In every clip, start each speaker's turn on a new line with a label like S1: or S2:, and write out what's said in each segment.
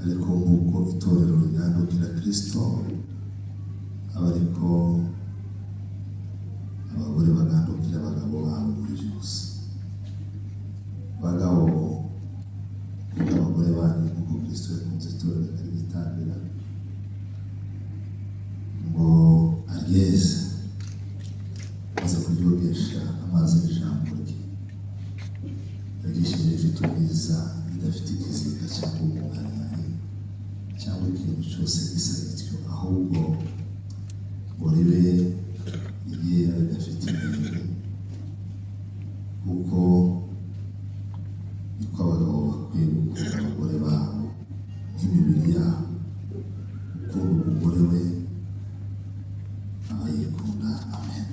S1: Ariko nk'uko itorero rigandukira Kristo, aba ariko abagore bagandukira abagabo babo muri byose. Bagabo, kunda abagore banyu nk'uko Kristo yakunze itorero akaryitangira ngo aryeze, maze kuryogesha amazi y'ijambo rye, yaryishije rifite ubwiza, ridafite ikizinga cyangwa umunkanyari cyangwa ikintu cyose gisa gityo, ahubwo ngo ribe iryera ridafite inenge. Kuko niko abagabo bakwiye gukunda abagore babo nk'imibiri yabo. Ukunda umugore we aba yikunda. Amen.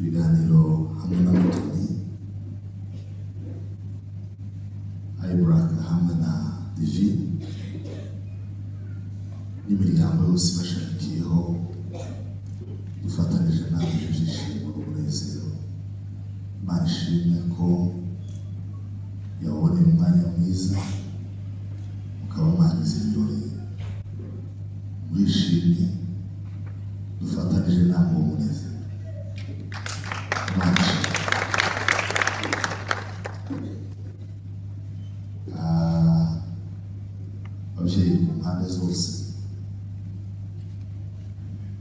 S1: Ibiganiro hamwe na Mutoni, Iburaka hamwe na Divine n'imiryango yose ibashamikiyeho, dufatanije namwe ibyishimo n'umunezero. Imana ishimwe ko yaboneye umwanya mwiza mukaba mwagize ibirori murishimye, dufatanije namwe uwo munezero. Imana ishimwe. Ababyeyi ku mpande zose,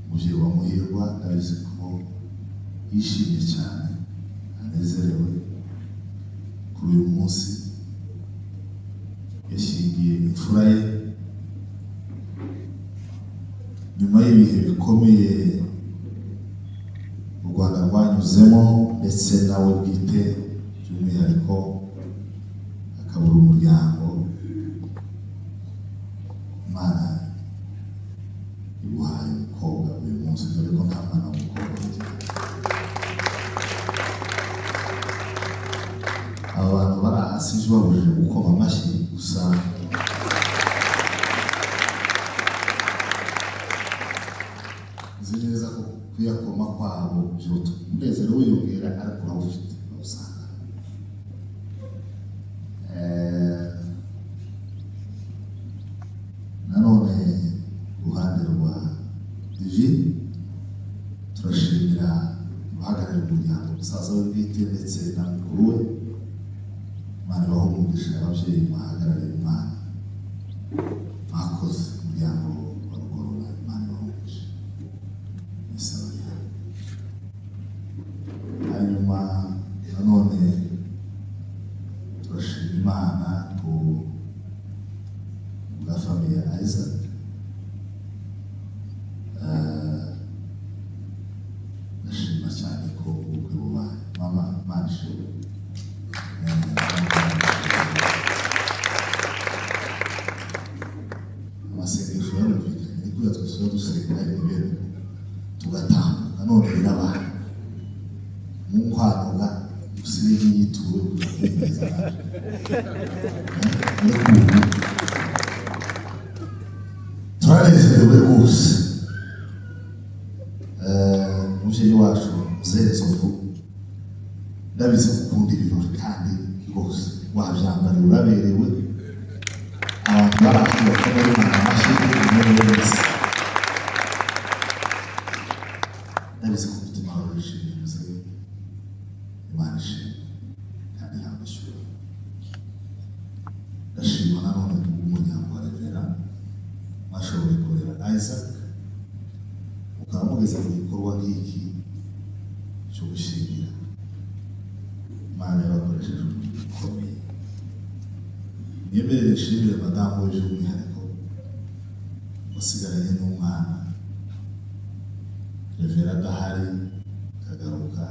S1: umubyeyi wa Muhirwa ndabizi ko yishimye cyane, anezerewe kuri uyu munsi yashyingiye imfura ye nyuma y'ibihe bikomeye u Rwanda rwanyuzemo, ndetse nawe bwite by'umwihariko akabura umuryango. Imana iguhaye umukobwa uyu munsi, dore ko nta mwana w'umukobwa ugira. Aba bantu bari aha sinzi ubabujije gukoma amashyi gusa. Nzi neza ko kuyakoma kwabo byotuma umunezero wiyongera, ariko urawufite urawusanga. Nanone uruhande rwa Divine, turashimira uhagarariye umuryango, umusaza we bwite ndetse na mukuru we. Imana ibahe umugisha, ababyeyi mwahagarariye umwana, mwakoze. Umuryango wa Rugorora, Imana ibahe umugisha mwese abari hano. Hanyuma nanone turashima Imana ku bwa famille ya Isaac. Ndashima cyane ko ubukwe bubaye. Mama, Imana ishimwe. Amasengesho yarumvikanye, ni kuriya twese tuba dusenga ibintu tugatambuka, none birabaye. Mu nkwano ga usige nk'iyituro yo kuja kwemeza ariko ubu turanezerewe rwose. Umubyeyi wacu Muzehe Nzovu, ndabizi ko ukunda ibirori kandi rwose wabyambariye, uraberewe. Abantu bari aho bakomeye Imana amashyi umwe wese. Ndabizi ko umutima wawe wishimye, Muzehe. Imana ishimwe kandi ihabwe icyubahiro. Ndashima nanone kubw'umuryango wa Revera mwashoboye kurera Isaac, mukaba mugeze mu gikorwa nk'iki cyo gushyingira. Imana yabakoresheje umurimo ukomeye. Mwemerere nshimire madamu we by'umwihariko wasigaranye n'umwana, Revera adahari, akagaruka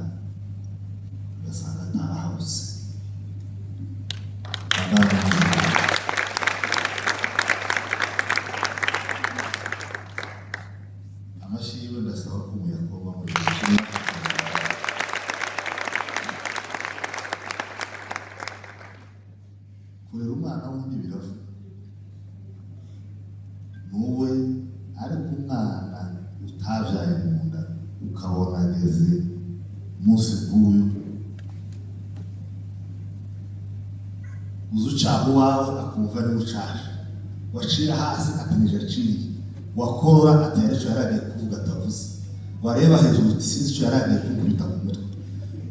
S1: ugasanga atarahabutse. Madamu, amashyi yiwe ndasaba ko muyakoma muri iki. Kurera umwana wundi biravuga nuwe, ariko umwana utabyaye mu nda ukabona ageze Umunsi nk'uyu uzi ucaha uwawe akumva niwe ucaje, wacira hasi ati nije aciye, wakorora ati hari icyo yari agiye kuvuga atavuze, wareba hejuru uti sinzi icyo yari agiye kukubita ku mutwe,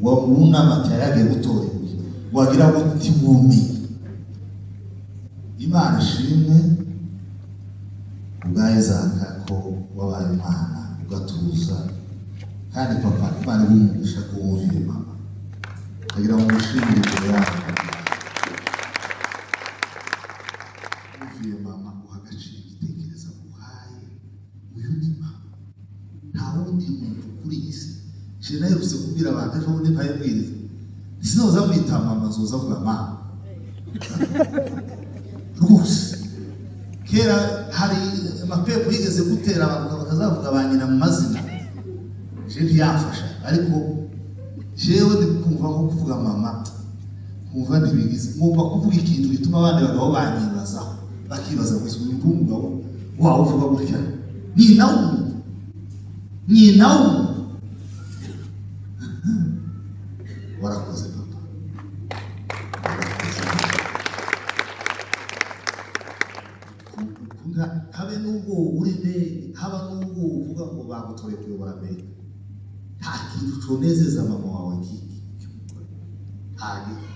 S1: wunama ati yari agiye gutora ibuye, wagira ngo uti wumiye. Imana ishimwe ubwa Isaka ko wabaye umwana ugatuza, kandi papa Imana iguhe umugisha ko wumviye mama, agira ngo mushimire imbere yawe. Wumviye mama, uha agaciro igitekerezo aguhaye. Uyu ni mama, nta wundi muntu kuri iyi si. Je naherutse kubwira abantu ejo bundi mpayibwiriza, sinoza mwita mama, nzoza avuga mama rwose. Kera hari amapepo yigeze gutera abantu bakazavuga ba nyina mu mazina, je ntiyamfasha, ariko jewe ndi kumva nko kuvuga mama nkumva ntibigize, ngomba kuvuga ikintu gituma abandi bagabo banyibazaho, bakibaza gusa uyu ndi umugabo wawe uvuga gutya, nyina w'umuntu, nyina w'umuntu. Warakoze papa, warakoze. Habe n'ubwo uri ndege, haba n'ubwo uvuga ngo bagutoye kuyobora Amerika, nta kintu conezeza mama wawe nk'iki cy'umugore, nta giti.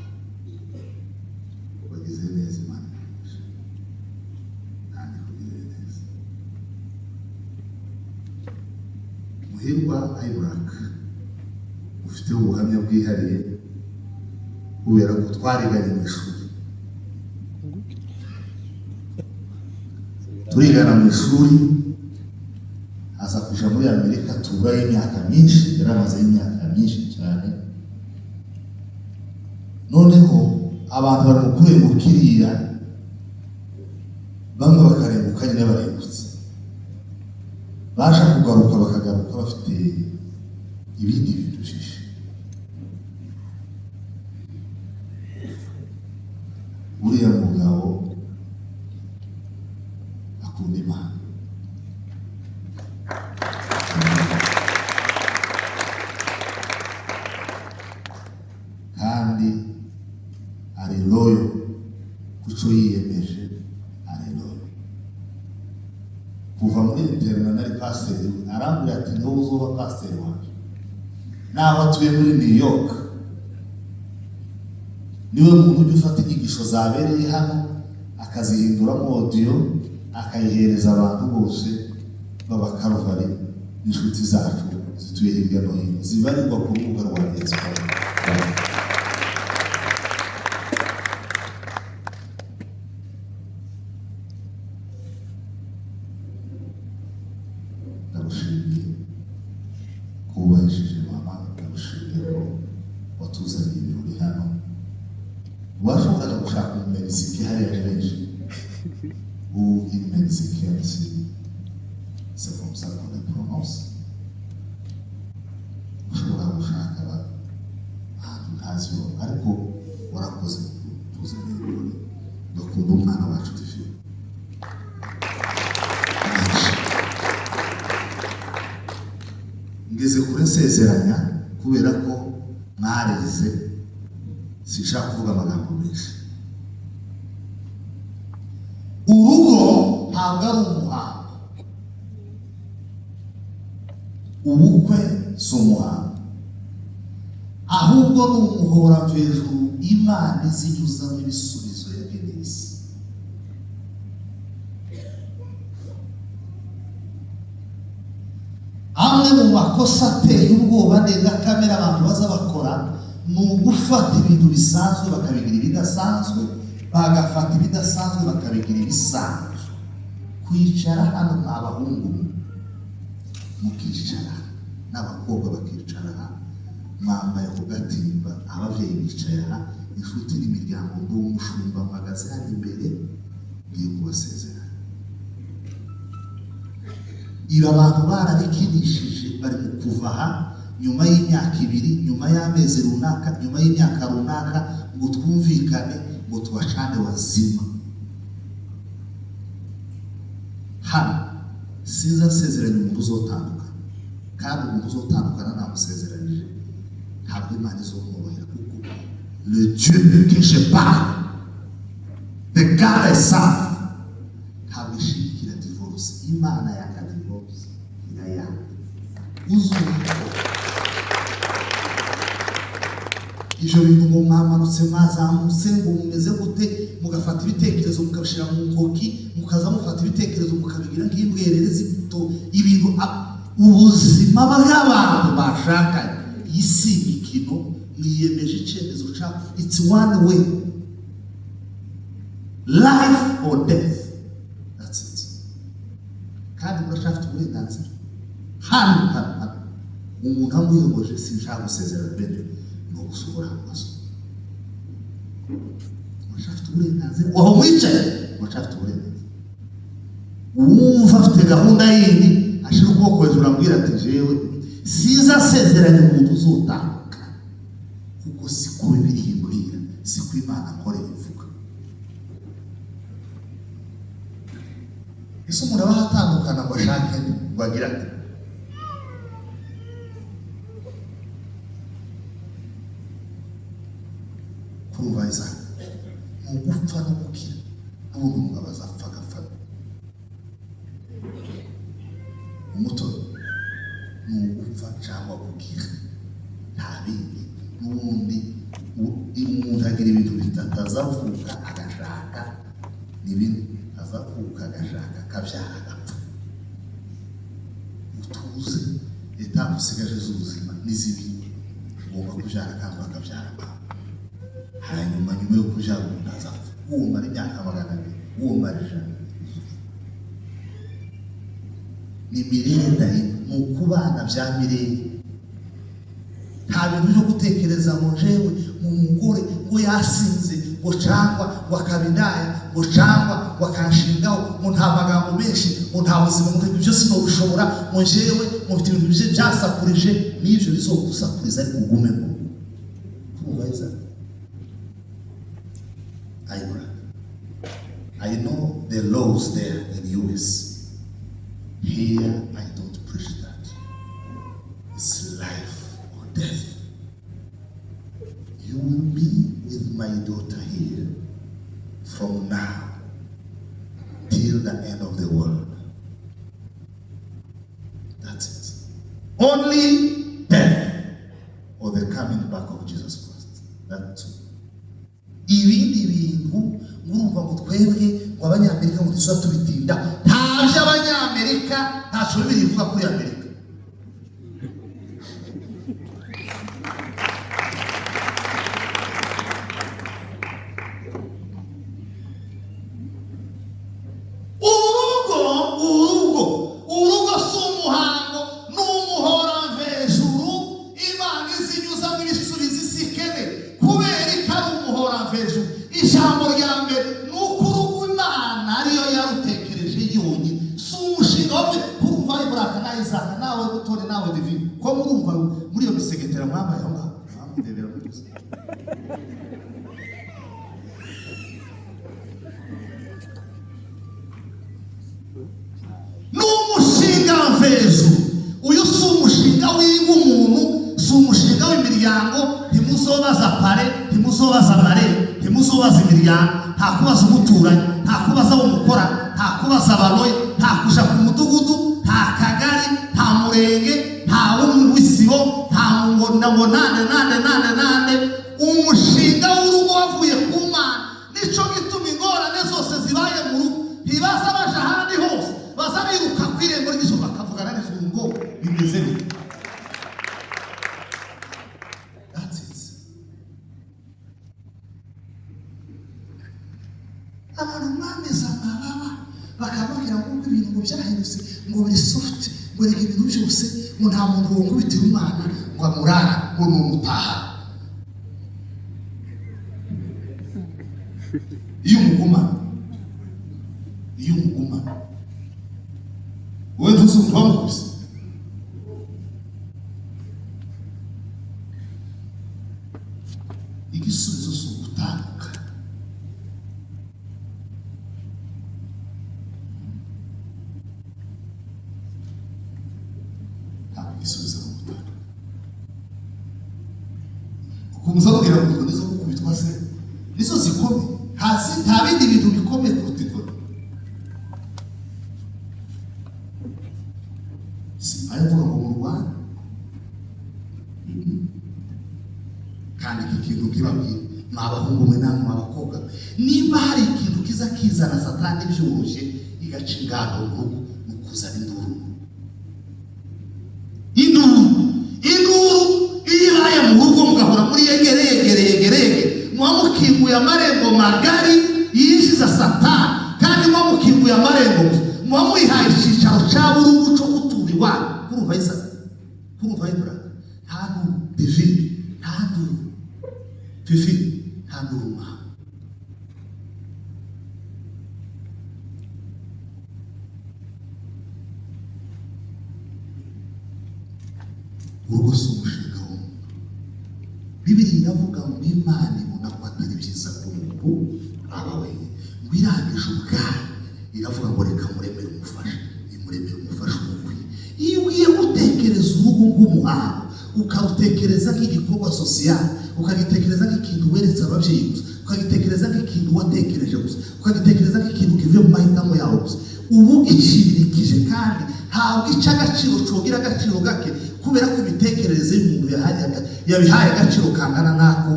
S1: Wagize neza, Imana ikugisha kandi ikugirire neza. Muhirwa Iburaka, ufite ubuhamya bwihariye kubera ko twariganye mu ishuri, turigana mu ishuri, aza kuja muri Amerika tuburayo imyaka myinshi, yari amazeyo imyaka myinshi cyane. Noneho abantu bari mu kurenguka iriya, bamwe bakarenguka nyine barengutse, baje kugaruka bakagaruka bafite ibindi bintu byinshi. Uriya mugabo akunda Imana, kandi ari loyal kuco yiyemeje, ari loyal. Kuva muri internat nari pasiteri, arambwira ati niwowe uzoba pasiteri wanjye, naho atuye muri New York. Niwe muntu ujya ufata inyigisho zabereye hano akazihinduramo audio, akayihereza abantu bose b'abakaruvari n'inshuti zacu zituye hirya no hino zibarirwa ku rubuga rwa diaspora. Ndagushimiye ko wubahishije mama, ndagushimiye ko watuzaniye ibirori hano. Washoboraga gushaka umumegisike hariya ni benshi, ou une mexicaine si c'est comme ça qu'on les prononce. Ushobora gushaka ahantu ntaziho, ariko warakoze kutuzanira ibirori, ugakunda umwana wacu Divine. Ngeze kure nsezeranya kubera ko mwareze, sinshaka kuvuga amagambo menshi. Urugo ntabwo ari umuhango, ubukwe si umuhango, ahubwo ni umuhora mvejuru Imana izinyuzamo ibisubizo yageneye isi. Amwe mu makosa ateye ubwoba ndengakamere abantu baza bakora ni ugufata ibintu bisanzwe bakabigira ibidasanzwe, bagafata ibidasanzwe bakabigira ibisanzwe. Kwicara hano ni abahungu mukicara n'abakobwa bakicara aha, mwambaye ku gatimba, ababyeyi bicaye aha, inshuti n'imiryango, ndi umushumba mpagaze hano imbere ngiye kubasezera. Ibi abantu barabikinishije, bari mu kuva aha nyuma y'imyaka ibiri, nyuma y'amezi runaka, nyuma y'imyaka runaka, ngo twumvikane ngo tubacane wazima. Hano sinza nsezeranya umuntu uzotandukana, kandi umuntu uzotandukana namusezeranyije Ntabwo Imana izomworohera, kuko le Dieu que je parle, the God I serve, ntabwo ishigikira divorce. Imana yanga divorce, irayanga. Uzumva ibyo bintu ngo mwamanutse, mwazamutse, ngo mumeze gute, mugafata ibitekerezo mukabishyira mu nkoki, mukaza mufata ibitekerezo mukabigira nk'imbwerere z'imbuto, ibintu ubuzima bw'abantu bashakanye, iyi si imikino. Mwiyemeje icyemezo cya it's one way, life or death, that's it. Kandi muracyafite uburenganzira hano hano hano. Umuntu amuyoboje, sinshaka gusezerana bene ni ugusohora amaso. Muracyafite uburenganzira aho mwicaye, muracyafite uburenganzira. Uwumva afite gahunda yindi ashira ukuboko hejuru, ambwira ati: "Jewe sinzasezeranya umuntu uzotandukana, kuko siko Bibiliya imbwira, siko Imana nkorera ivuga." Ese umuntu aba atandukana ngo ashake nde, ngo agire ati kurumva Isaac ni ugupfa no gukira? N'ubundi umugabo azapfa, agapfa. Umuto ni ugupfa cyangwa gukira, nta bindi. N'ubundi umuntu agira ibintu bitatu: azavuka agashaka, ni bine, azavuka agashaka, akabyara, agapfa. Utuze étapes usigaje z'ubuzima ni zibiri: ugomba kubyara kandi bakabyara nawe. Hanyuma nyuma yo kubyara umuntu azapfa. Wumara imyaka 200, wumara 100, ni milele daima, ni ukubana bya milele. Nta bintu byo gutekereza ngo jewe mu mugore ngo yasinze, ngo cangwa ngo akaba indaya, ngo cangwa ngo akanshingaho, ngo nta magambo menshi, ngo nta buzima, ngo ibyo sinobishobora, ngo jewe ngo mfite ibintu bye byasakurije. N'ibyo bizogusakuriza, ariko ugume mu rugo. Kumva Isaac? I know the laws there in US. Here I don't preach that. It's life or death. You will be with my daughter here from now till the end of the world. That's it. Only death or the coming back of Jesus Christ. That two. Ibindi bintu murumva ngo twebwe ngo Abanyamerika ngo tuza tubitinda, nta by'Abanyamerika, ntacyo Bibiliya ivuga kuri Amerika. Urugo, urugo, urugo si umuhango, ni umuhora mvejuru Imana izinyuzamo ibisubizo isi ikene. Kubera ko ari umuhora mvejuru, ijambo rya mbere ni uko urugo Imana ariyo yarutekereje yonyine, si umushinga wavuye kurumva ari Buraka na Isaka nawe Butore nawe Divine. Ko murumva muri iyo misegetera mwambaye aho ngaho, mwamundebera muri gusa. Ni umushinga mvejuru. Uyu si umushinga w'umuntu, si umushinga w'imiryango. Ntimuzobaza parrain, ntimuzobaza marraine, ntimuzobaza imiryango. Nta kubaza umuturanyi, nta kubaza abo mukora, nta kubaza abaloya, nta kuja ku mudugudu, nta kagari, nta murenge, nta w'isibo, nta ngo ngo nande nande nande nande. Umushinga w'urugo wavuye ku Mana. Nico gituma ingorane zose zibaye mu rugo ntibaza baja ahandi hose, baza biruka ku irembo ry'ijuru, bakavugana n'ijuru ngo bimeze bite. That's it. Abantu mwameze amababa, bakababwira ngo ibintu ngo byahindutse, ngo biri soft, ngo reka ibintu byose, ngo nta muntu wongubitira umwana ngo amurara, ngo ni umutaha. Iyo umugumana, iyo umugumana, wowe ntuzumva bamukubise. Igisubizo si ugutandukana. Ntabwo igisubizo ari ugutandukana. Kumuzabwira ngo inkoni zo gukubitwa se nizo zikomeye? Hasi nta bindi bintu bikomeye kuruta inkoni. Simbaye mvuga ngo mu Rwanda. Kandi iki kintu kibabwira, mwa bahungu mwe namwe mwa bakobwa, nimba hari ikintu kiza kizana Satani byoroshye igaca ingando mu rugo, ni ukuzana induru. Induru, induru iyo ibaye mu rugo, mugahora muri yegere yegere yegere yegere, muba mukinguye amarembo magari yinjiza Satani. Kandi muba mukinguye amarembo gusa, muba muyihaye icyicaro cya burundu cyo gutura iwanyu. Kurumva isa, kurumva ibura, nta nduru divine, nta nduru fifi, nta nduru mama. Urugo si umushinga w'umuntu. Bibiri iravuga ngo Imana ibona ko atari byiza ko umuntu aba wenyine. Ngo irangije ubwayo iravuga ngo reka muremere umufasha, imuremere umufasha umukwiye. Iyo ugiye gutekereza urugo nk'umuhango, ukarutekereza nk'igikorwa social, ukagitekereza nk'ikintu weretse ababyeyi gusa, ukagitekereza nk'ikintu watekereje gusa, ukagitekereza nk'ikintu kivuye mu mahitamo yawe gusa, ubu icirikije kandi ntabwo ica agaciro, cogira agaciro gake, kubera ko imitekerereze y'umuntu yabihaye agaciro kangana n'ako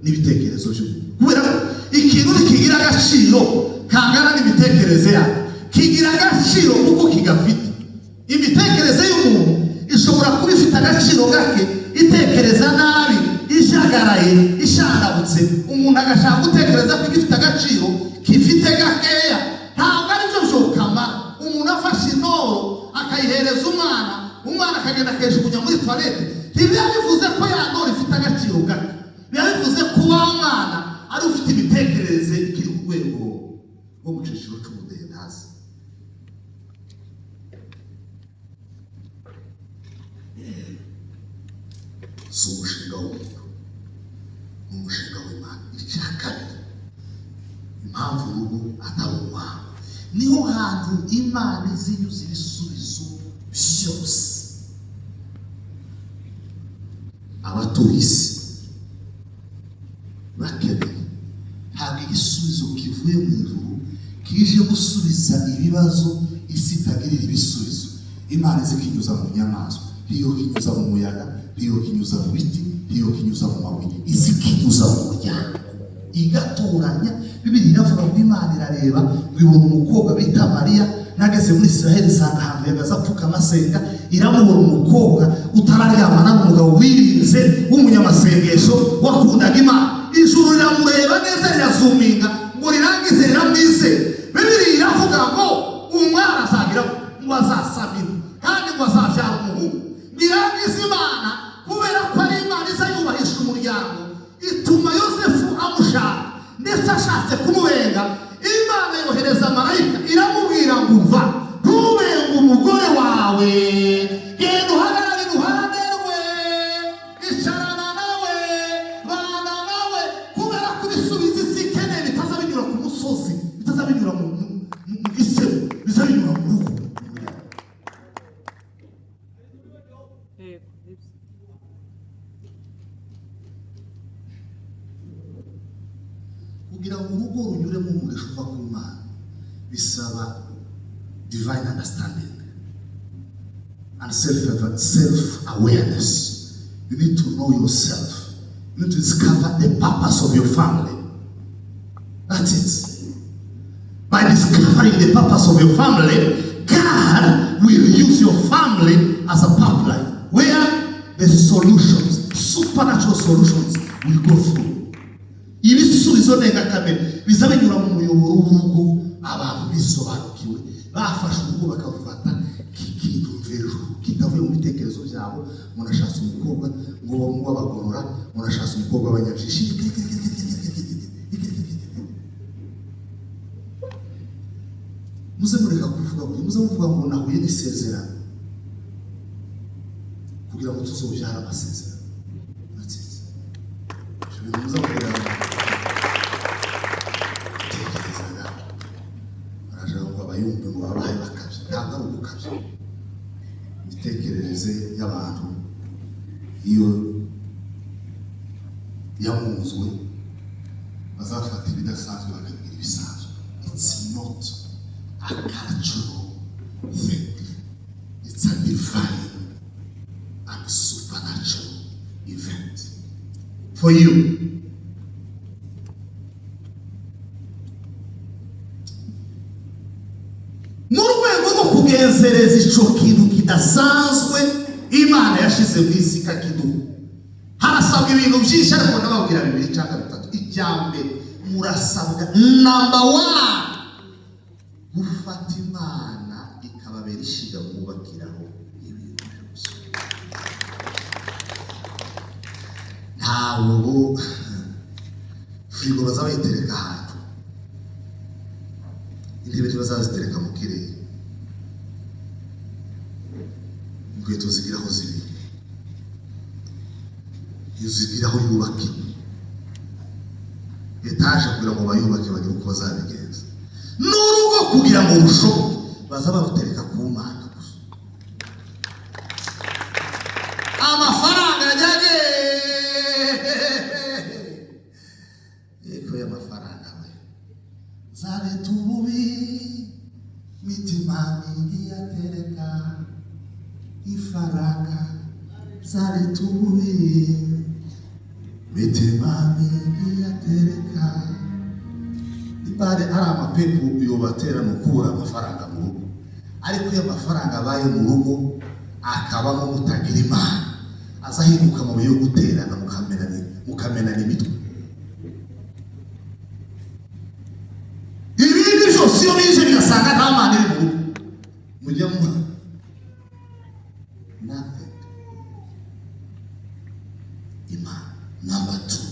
S1: n'ibitekerezo by'umuntu. Kubera ko ikintu ntikigira agaciro kangana n'imitekerereze yawe, kigira agaciro kuko kigafite. Imitekerereze y'umuntu ishobora kuba ifite agaciro gake, itekereza nabi, ijagaraye, ishandabutse, umuntu agashaka gutekereza ko igifite agaciro kifite gakeya. Ntabwo aribyo byokamara. Umuntu afashe intoro akayihereza umwana, umwana akagenda akayijugunya muri toilette, ntibiba bivuze ko ya ntoro ifite agaciro gake, biba bivuze ko wa mwana ari ufite imitekerereze ikiri ku rwego rwo mu cyiciro cy'ubudehe hasi. Si umushinga w'umuntu, ni umushinga w'Imana. Icya kabiri, impamvu urugo atari umuhango, niho hantu Imana izinyuza ibisubizo byose abatuye isi bakeneye. Ntabwo igisubizo kivuye mu ijuru kije gusubiza ibibazo isi itagirira ibisubizo. Imana izi kinyuza mu nyamaswa, ntiyo kinyuza mu muyaga, ntiyo kinyuza mu biti, ntiyo kinyuza mu mabuye, izi kinyuza mu muryango igatoranya. Bibiri iravuga ngo Imana irareba ngo ibona umukobwa bita Mariya. Nageze muri Israheli nsanga ahantu yagaze apfukama asenga, iramubona, umukobwa utararyamana n'umugabo, wirinze, w'umunyamasengesho, wakundaga Imana. Ijuru riramureba neza, rirazuminga, ngo rirangize riramwizera. Bibiri iravuga ngo umwana azagira ngo azasamira kandi ngo azabyara umuhungu. Birangiza Imana, kubera ko ari Imana iza yubahisha umuryango, ituma Yosefu amushaka, ndetse ashatse kumubenga, Imana yohereza marayika iramubwira ngo uva, ntubenge umugore wawe, genda uhagarare iruhande rwe, icarana nawe, bana nawe, kubera ko ibisubizo isi ikeneye bitaza binyura ku musozi, bitaza binyura mu gisebo, biza binyura mu rugo.
S2: Yego, nibyo.
S1: Kugira ngo urugo runyuremo umugisha uva ku Mana bisaba divine understanding and self awareness. You need to know yourself. You need to discover the purpose of your family. That's it. By discovering the purpose of your family, God will use your family as a pipeline where the solutions, supernatural solutions, will go through. Ibisubizo ndengakamere biza binyura mu muyoboro w'urugo. Abantu bisobanukiwe, bafashe urugo bakarufata nk'ikintu mvejuru kitavuye mu bitekerezo byabo. Umuntu ashatse umukobwa ngo w'abagorora, umuntu ashatse umukobwa w'abanyabyishi. Muze mureka kuvuga ngo, muze muvuga ngo nahuye n'isezerano kugira ngo tuzobyare amasezerano. That's it. Ibyo bintu muze muvuga, tekerezaga baraje ngo abayumve ngo babaye bakabya. Ntabwo ari ugukabya. Imitekerereze y'abantu iyo Yamunzwe bazafata ibidasanzwe bakabigira ibisanzwe. It's not a cultural thing, it's a divine and supernatural event for you. Mu rwego rwo kugenzereza ico kintu kidasanzwe Imana yashize mu isi ikakiduha, harasabwa ibintu byinshi, ariko ndababwira bibiri cyangwa bitatu. Icya mbere murasabwa, number one, gufata Imana ikababera ishiga mwubakiraho ibintu byose. Ntabwo firigo baza bayitereka ahantu, intebe ntibazazitereka mu kirere, inkweto zigira aho zibiri, inzu igira aho yubakiwe, etaje kugira ngo bayubake bagire uko bazabigenza, n'urugo kugira ngo rushoboke baza barutereka ku Mana gusa. Amafaranga ajyanye yego y'amafaranga we zaleta ububi, mitima mingi yatereka ifaranga zaleta ububi, mitima mingi yatereka. Niba ari amapepo yobatera ni ukubura amafaranga mu rugo, ariko iyo amafaranga abaye mu rugo akabamo mutagira Imana, aza ahinduka amabuye yo guterana, mukamenana imitwe. Ibindi byose iyo bije bigasanga nta Mana iri mu rugo, mujye mu nothing. Imana number two,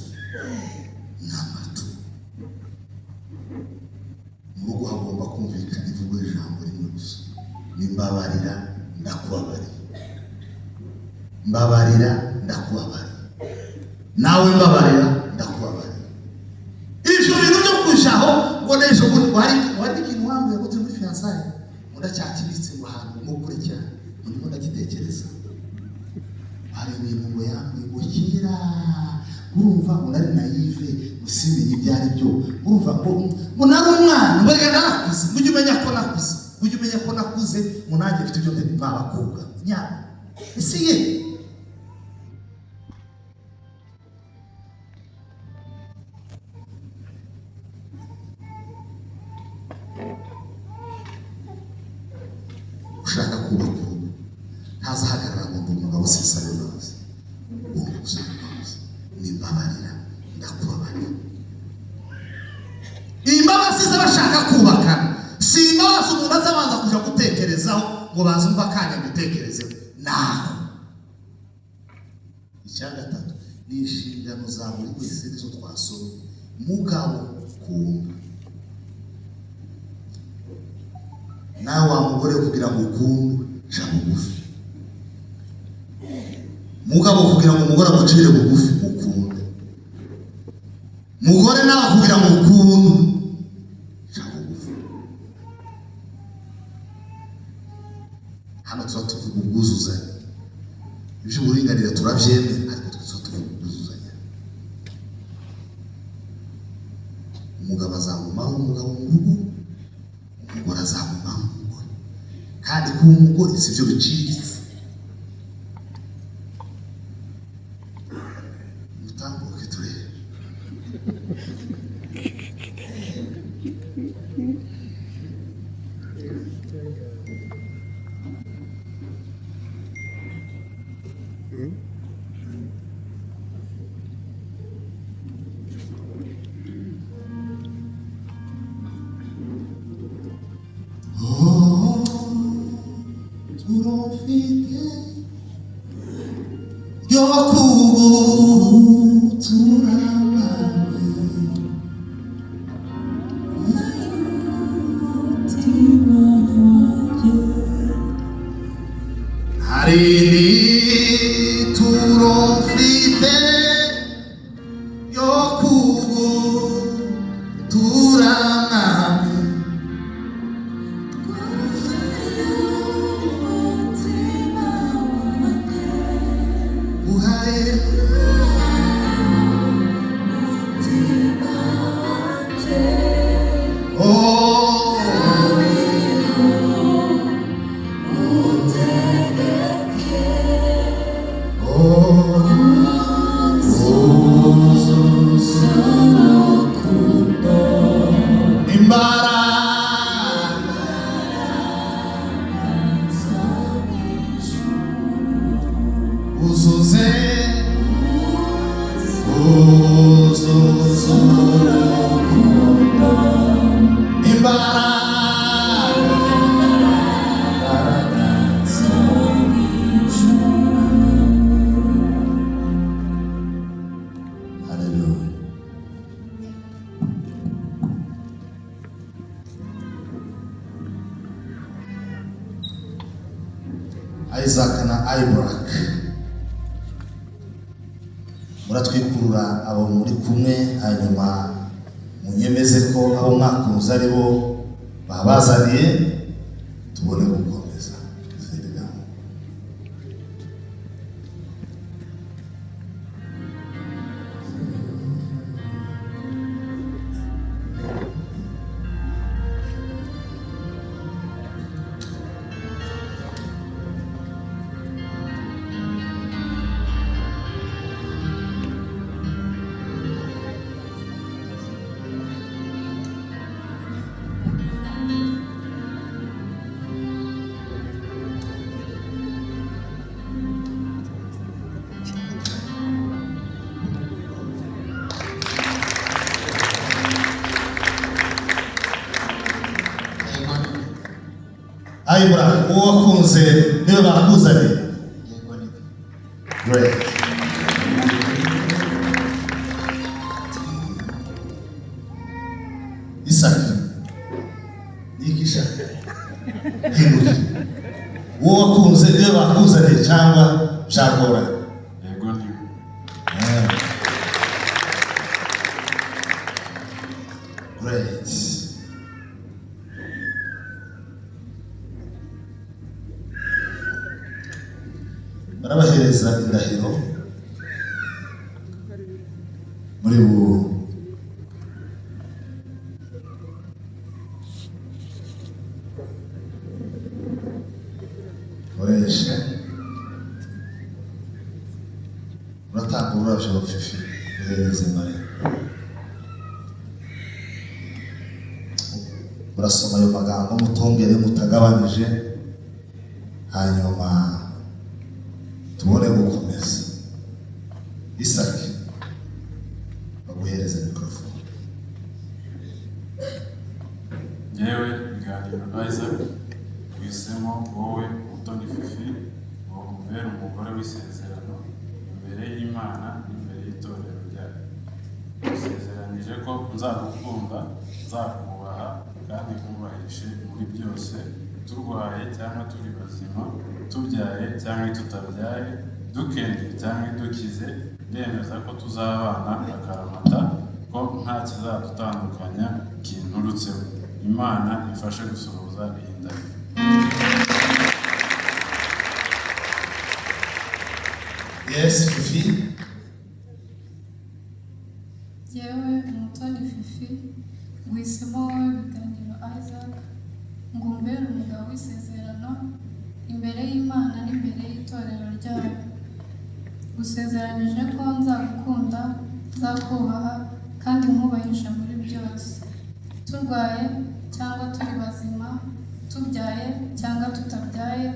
S1: number two, mu rugo hagomba kumvikana imvugo y'ijambo rimwe gusa: ni "Mbabarira, ndakubabariye. Mbabarira, ndakubabariye." Nawe "Mbabarira, ndakubabariye." Ibyo bintu byo kurushaho ngo n'ejo bundi ngo hari ikintu wambwiye ngo turi muri fiançailles, ngo ndacyakibitse, ngo ahantu ngo kure cyane, ngo ndimo ndagitekereza. Hari ibintu ngo yambwiye ngo kera, urumva ngo nari naïve, ngo simenye ibyo ari byo, urumva ngo nari umwana, ngo reka narakuze, ngo ujye umenya ko nakuze, ngo ujye umenya ko nakuze, ngo nanjye mfite ibyo mwa bakobwa nyabo. Ese ye ushaka kubaka urugo ntazahagarara ngo ndi umugabo sinsabe imbabazi. Ugomba gusaba imbabazi, ni "Mbabarira, ndakubabarira." Imbabazi z'abashaka kubaka si imbabazi umuntu azabanza kuja gutekerezaho ngo banze umva akanya mbitekerezeho naho. Icya gatatu ni inshingano za buri wese, nizo twasomye. Mugabo, kunda. Nawe wa mugore, kugira ngo ukundwe, ca bugufi. Mugabo, kugira ngo umugore agucire bugufi, ukunde. Mugore, nawe kugira ngo ukundwe, ca bugufi. Hano tuba tuvuga ubwuzuzanye. Iby'uburinganire turabyemera, ariko twe tuba tuvuga ubwuzuzanye. Umugabo azaguma ari umugabo mu rugo, umugore azaguma ari umugore, kandi kuba umugore si byo biciriritse. Mutambuke turebe. Oh, turofite yo kubutura. Uzuza
S3: urukundo,
S1: imbaraga
S3: zo mu ijuru.
S1: Haleluya. Isaac na Ibrak muratwikurura abo muri kumwe, hanyuma munyemeze ko abo mwakunze ari bo babazaniye, tubone gukomeza izindi gahunda.
S4: Yego ni.
S1: Ibrak, uwo wakunze niwe bakuzaniye.
S4: Yego ni.
S1: Great. Isaac, nikisha hinduka. Uwo wakunze niwe bakuzaniye cyangwa byagorana?
S5: Yego ni.
S1: Yeah. Great. Barabahereza indahiro muri bu koreshe. Uratanga ururabyo, Fifi, uhereze Mariya. Urasoma ayo magambo mutongere mutagabanije, hanyuma tubone gukomeza. Isaki, baguhereze mikorofone.
S5: Yewe Biganiro Isaac, uhisemo wowe Mutoni Fifi ngo umubere umugore w'isezerano imbere y'Imana n'imbere y'itorero ryayo. Usezeranyije ko nzagukunda, nzakubaha kandi nkubahishe muri byose, turwaye cyangwa turi bazima, tubyaye cyangwa tutabyaye, dukennye cyangwa dukize. Ndemeza ko tuzabana akaramata, ko nta kizadutandukanya kinturutseho. Imana ifashe gusohoza iyi ndahiro.
S1: Yes, Fifi.
S6: Jyewe Umutoni Fifi, nguhisemo wowe Biganiro Isaac ngo umbere umugabo w'isezerano imbere y'Imana n'imbere y'itorero ryayo. Gusezeranyije ko nzagukunda, nzakubaha kandi nkubahisha muri byose, turwaye cyangwa turi bazima, tubyaye cyangwa tutabyaye,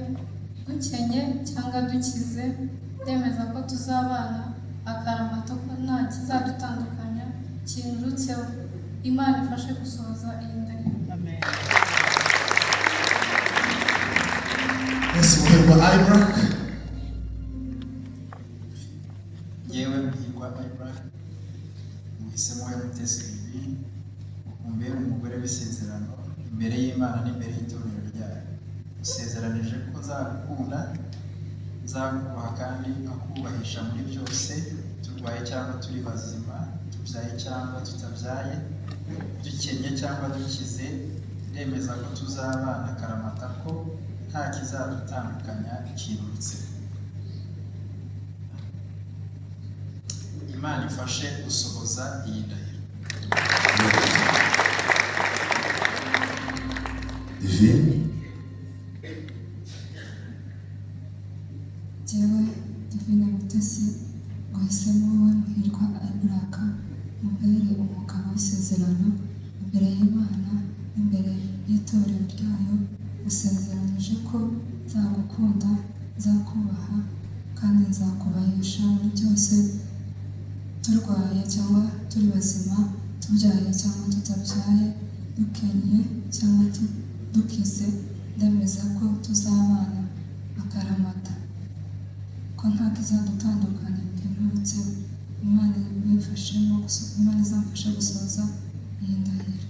S6: dukenye cyangwa dukize. Ndemeza ko tuzabana akaramata, ko nta kizadutandukanya kinturutseho. Imana ifashe gusohoza iyi ndahiro.
S2: Amen.
S1: Yes, Muhirwa Ibrak.
S4: Yewe Muhirwa Ibrak, muhisemo wowe Mutesi Divine umbere umugore w'isezerano imbere y'Imana n'imbere y'itorero ryayo. Usezeranije ko nzagukunda, nzakubaha kandi nkakubahisha muri byose, turwaye cyangwa turi bazima, tubyaye cyangwa tutabyaye, dukennye cyangwa dukize. Ndemeza ko tuzabana akaramata, ko nta kizadutandukanya kinturutse. Imana ifashe gusohoza iyi ndahiro.
S1: Divine.
S7: Jyewe Divine Mutesi, wahisemo wowe Muhirwa Ibrak mubere umugabo w'isezerano imbere y'Imana n'imbere y'itorero ryayo. Usezeranyije ko nzagukunda, nzakubaha kandi nzakubahisha muri byose. Turwaye cyangwa turi bazima, tubyaye cyangwa tutabyaye, dukennye cyangwa dukize, ndemeza ko tuzabana akaramata, ko nta kizadutandukanya kinturutseho. Imana ibimfashemo Imana izamfashe gusohoza iyi ndahiro.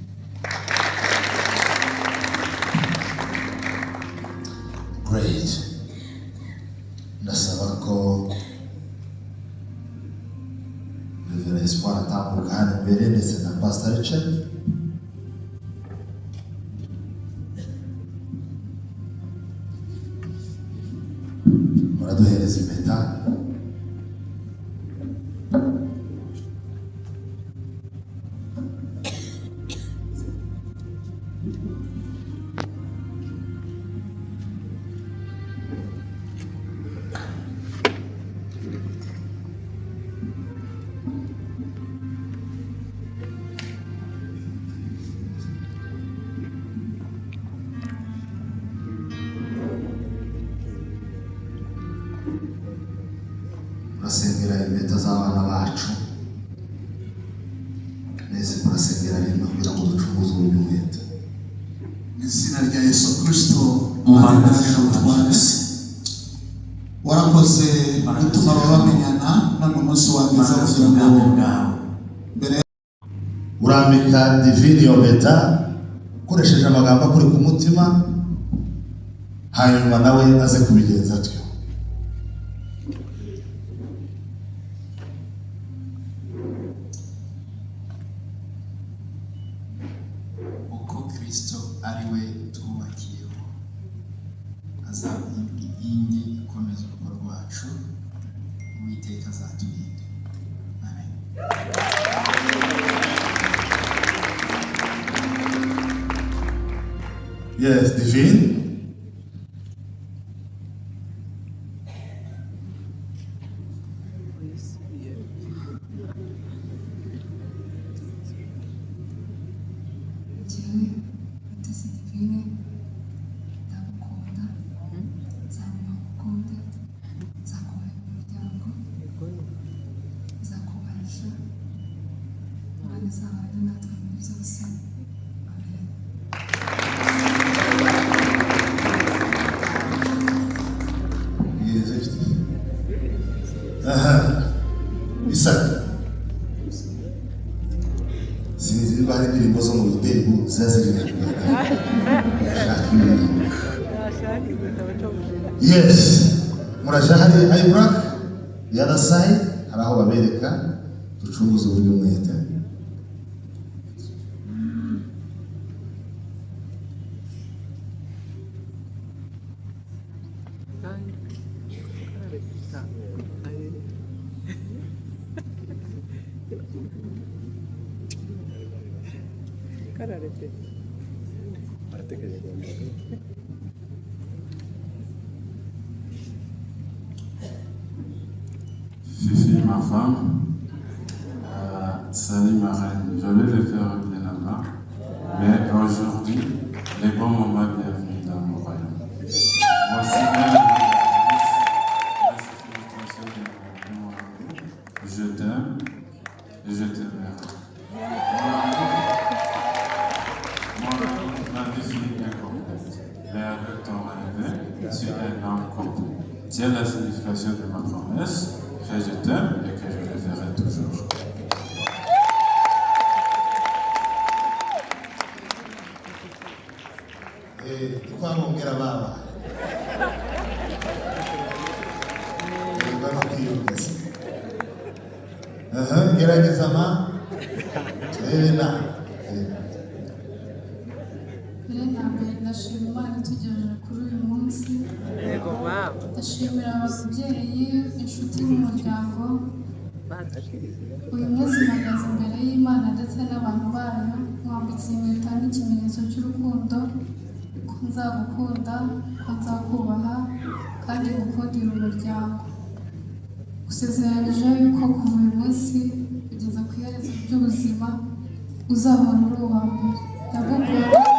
S1: Great. Ndasaba ko Reverend Espoir atambuka hano imbere, ndetse na Pastor Richard. Muraduhereza impeta. Murasengera impeta z'abana bacu mwese, murasengera rimwe kugira ngo ducunguze uburyo umwete.
S8: Mu izina rya Yesu Kirisito, Imana n'ubutware, warakoze gutuma aba bamenyana none umunsi wageze kugira ngo mbere
S1: Urambika Divine iyo mpeta ukoresheje amagambo akuri ku mutima, hanyuma nawe aze kubigenza atyo.
S4: Uko Kristo ari we twubakiyeho, azaba inkingi ikomeza urugo rwacu. Uwiteka azaturinda. Amen.
S1: Yes, Divine.
S2: Uyisubiye.
S7: Njyewe Mutesi Divine, ndagukunda, nzaguma ngukunde, nzakubaha umuryango, nzakubahisha. Imana izabane natwe muri byose. Amen.
S1: Yes, aha, Isaka, sinzi niba hari indirimbo zo mu gitego ziba ziririmba. Shaka indirimbo.
S2: Nashaka igitabo cyo gusoma.
S1: Yes, muraja hari ibrak the other side, hari aho babereka ducunguze uburyo umwete.
S2: Kandi karabita. Aye. Kararepeta.
S5: Barateganya guhamagara. Fifi, ma femme, salut ma reine, je vais le faire bien avant, mais aujourd'hui, les bons moments, bienvenue dans mon royaume. Voici un la signification de mon amour. Je t'aime et je t'aimerai. Mon amour, ma vie finit incomplète, mais avec ton arrivée, tu es un homme complet. Tiens la signification de ma promesse, que je t'aime et que je le ferai toujours.
S1: Twabongera baba barimo kwiyongeza. Aha, gerageza ma turebe na
S6: Mbere na mbere, ndashima Imana itugejeje kuri uyu munsi.
S2: Yego mama.
S6: Ndashimira ababyeyi, inshuti n'umuryango.
S2: Badashirize.
S6: Uyu munsi mpagaze imbere y'Imana ndetse n'abantu bayo, nkwambitse impeta nk'ikimenyetso cy'urukundo, ko nzagukunda, ko nzakubaha kandi ngukundira umuryango. Usezeranyije yuko kuva uyu munsi kugeza ku iherezo ry'ubuzima uzahora uri uwa mbere. Ndagukunda.